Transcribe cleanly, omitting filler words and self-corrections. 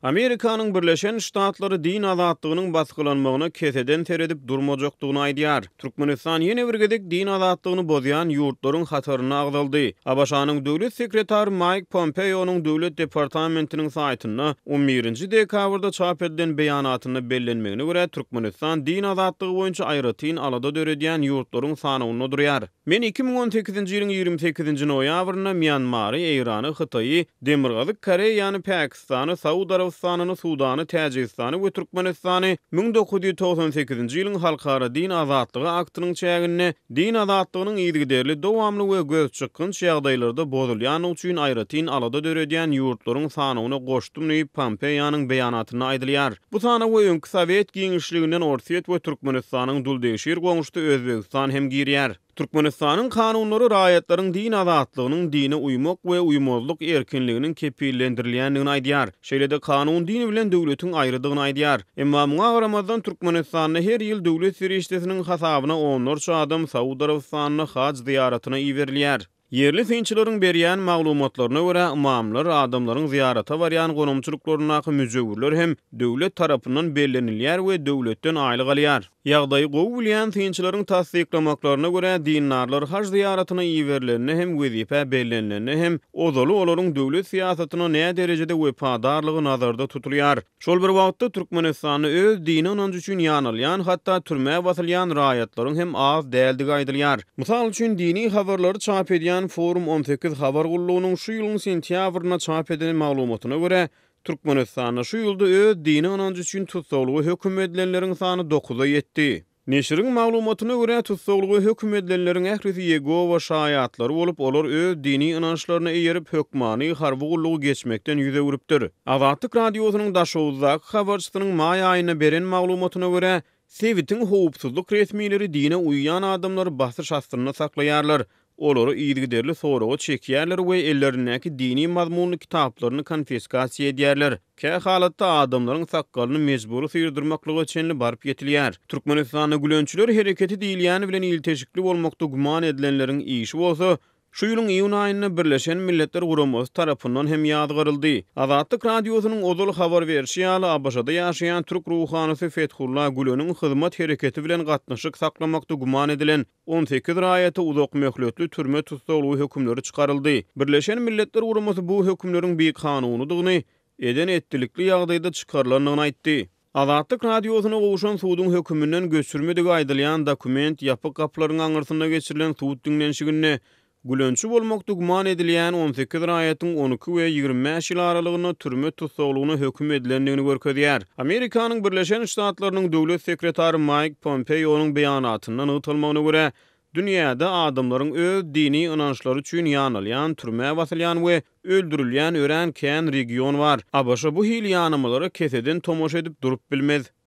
Amerikanyň Birleşen Ştatlary din azatlygynyň basgylanmagyna keseden seredip durmajakdygyny aýdýar. Türkmenistan ýene bir gezek din azatlygyny bozýan ýurtlaryň hatarynda agzaldy. ABŞ-nyň Döwlet sekretary Maýk Pompeonyň Döwlet departamentiniň saýtynda on birinji dekabrda çap edilen beýanatynda bellenmegine görä, Türkmenistan din azatlygy boýunça aýratyn alada döredýän ýurtlaryň sanawynda durýar. Men 2018-nji ýylyň 28-nji noýabrynda Mýanmary, Eýrany, Hytaýy, Demirgazyk Koreýany, Pakistany, Saud Arabystanyny, Sudany, Täjigistany we Türkmenistany 1998-nji ýylyň Halkara din azatlygy aktynyň çäginde din azatlygynyň yzygiderli, dowamly we gözçykgynç ýagdaýlarda bozulýandygy üçin aýratyn alada döredýän ýurtlaryň sanawyna goşdum diýip, Pompeýanyň beýanatynda aýdylýar. Bu sanawa öňki sowet giňişliginden Orsýet we Türkmenistanyň duldegşir goňşusy Özbegistan hem girýär. Türkmenistanyň kanunlary raýatlaryň din azatlygynyň, dine uýmak we uýmazlyk erkinliginiň kepillendirilýändigini aýdýar. Şeýle-de kanun din bilen döwletiň aýrydygyny aýdýar. Emma muňa garamazdan Türkmenistanda her ýyl döwlet serişdesiniň hasabyna onlarça adam Saud Arabystanyna haj zyýaratyna iberilýär. Ýerli synçylaryň berýän maglumatlaryna görä, ymamlar, adamlaryň zyýarata barýan gonamçylyklaryndaky müjewürler hem döwlet tarapyndan bellenilýär we döwletden aýlyk alýar. Ýagdaýy gowy bilýän synçylaryň tassyklamaklaryna görä, dindarlar haj zyýaratyna iberilende hem, wezipä bellenilende hem, ozaly olaryň döwlet syýasatyna näderejede wepadarlygy nazarda tutulýar. Şol bir wagtda, Türkmenistanda öz dini ynanjy üçin ýanalýan, hatda türmä basylýan raýatlaryň hem az däldigi aýdylýar. Mysal üçin, dini habarlary çap edýän Forum 18 habar gullugynyň şu ýylyň sentýabrynda çap eden maglumatyna görä, Türkmenistanda şu ýylda öz dini ynanjy üçin tussaglyga höküm edilenleriň sany dokuza ýetdi. Neşiriň maglumatyna görä, tussaglyga höküm edilenleriň ählisi Ýegowa şaýatlary bolup, olar öz dini ynançlaryna eýerip, hökmany harby gullugy geçmekden ýüz öwrüpdir. Azatlyk Radiosynyň Daşoguzdaky habarçysynyň maý aýynda beren maglumatyna görä, sebitiň howpsuzlyk resmileri dine uýýan adamlary basyş astynda saklaýarlar, Olary yzygiderli soraga çekýärler we ellerindäki dini mazmunly kitaplaryny konfiskasiýa edýärler. Kä halatda adamlaryň sakgalyny mejbury syrdyrmaklyga çenli baryp ýetilýär. Türkmenistanda gülençiler hereketi diýilýäni bilen ilteşikli bolmakda güman edilenleriň işi bolsa, şu ýylyň iýun aýynda Birleşen Milletler Guramasy tarapyndan hem ýazgaryldy. Azatlyk Radiosynyň ozal habar berşi ýaly, ABŞ-da ýaşaýan türk ruhanysy Fethullah Güleniň Hyzmat hereketi bilen gatnaşyk saklamakda güman edilen 18 raýata uzak möhletli türme tussaglygy hökümleri çykaryldy. Birleşen Milletler Guramasy bu hökümleriň bikanunydygyny, eden-etdilikli ýagdaýda çykarylandygyny aýtdy. Azatlyk Radiosyna gowşan suduň höküminden göçürmedigi aýdylýan dokument ýapyk gapylaryň aňyrsynda geçirilen sud diňlenişiginde Gülençi bolmakda güman edilýän 18 raýatyň 12 we 25 ýyl aralygynda türme tussaglygyna höküm edilendigini görkezýär. Amerikanyň Birleşen Ştatlarynyň Döwlet sekretary Maýk Pompeonyň beýanatynda nygtalmagyna görä, dünýäde adamlaryň öz dini ynançlary üçin ýanalýan, türmä basylýan we öldürilýän örän kän region bar. ABŞ bu hili ýanamalara keseden tomaşa edip durup bilmez.